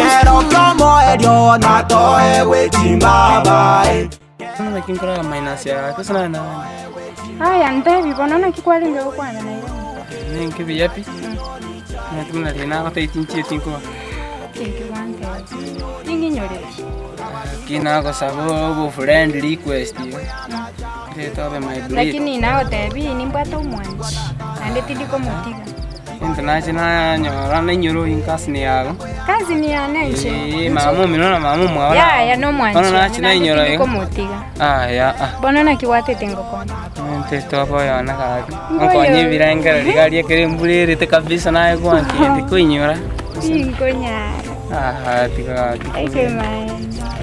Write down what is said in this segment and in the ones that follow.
Kero ki'omoerio natoegwe chimbaba. Naki nkorora minus ya gose naye nande. Aya ntebi bono naki kwarenge gokwana na Irene? Ninki buya pi, omanyete buna riria nagotebia tinchieti nkoa. Inki gwantebia? Ting'inyoreti. Lakini nagosaba obo friend request igo, reta obe my breed. Lakini nagotebia nimbwate omwanchi, naende tindi komotiga. Egento nache nanyora nainyora oyo cousin yago. Cousin yane inche. Eeh mama omino na mama omwabo na- Yaya nomwanchi Bono one nache naende nainyora tindi igo. komotiga. Aya ah. Bono naki gwatete ngokonya? Ntete obe oyone gaki. Ngoyo. Onkonye ebirengererio iga aria ekero embura erete kabisa naye gwankendi koinyora. Tinkonyara. Ah tiga gaki. Ekemaene.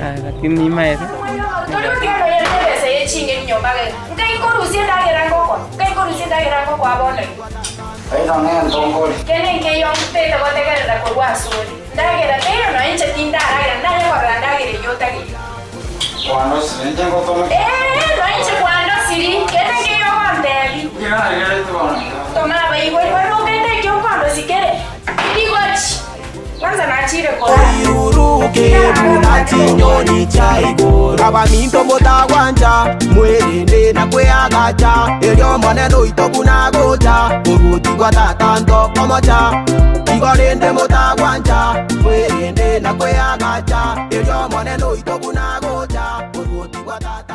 Ah lakini nimaete. Tori gotiga nonya nebesa ye ching'eni nyomba iga. Nkai nkorusia endagera ngokwa, nkai nkorusia endagera ngokwa bono iga. Kende nkeiyo ntete gotegerera korwa asore, ndagera teiyo nonya inche tindaragera, nanye korora ndagera eyio otagete. Ee, nonya inche kwandosiri, kende nkeiyo ogontebia. Toma abaigweri barokete ekio nkwandosia kere, rigochi. Kwanza nachire korara. Oiruruke buna chinyoni chia igoro. Abaminto motagwancha, mwerende na kweagacha, erio Omonene oito buna agocha, koruotigwa tata ntokomocha. Igo rende motagwancha, mwerende na kweagacha, erio Omonene oito buna agocha, koruotigwa tata.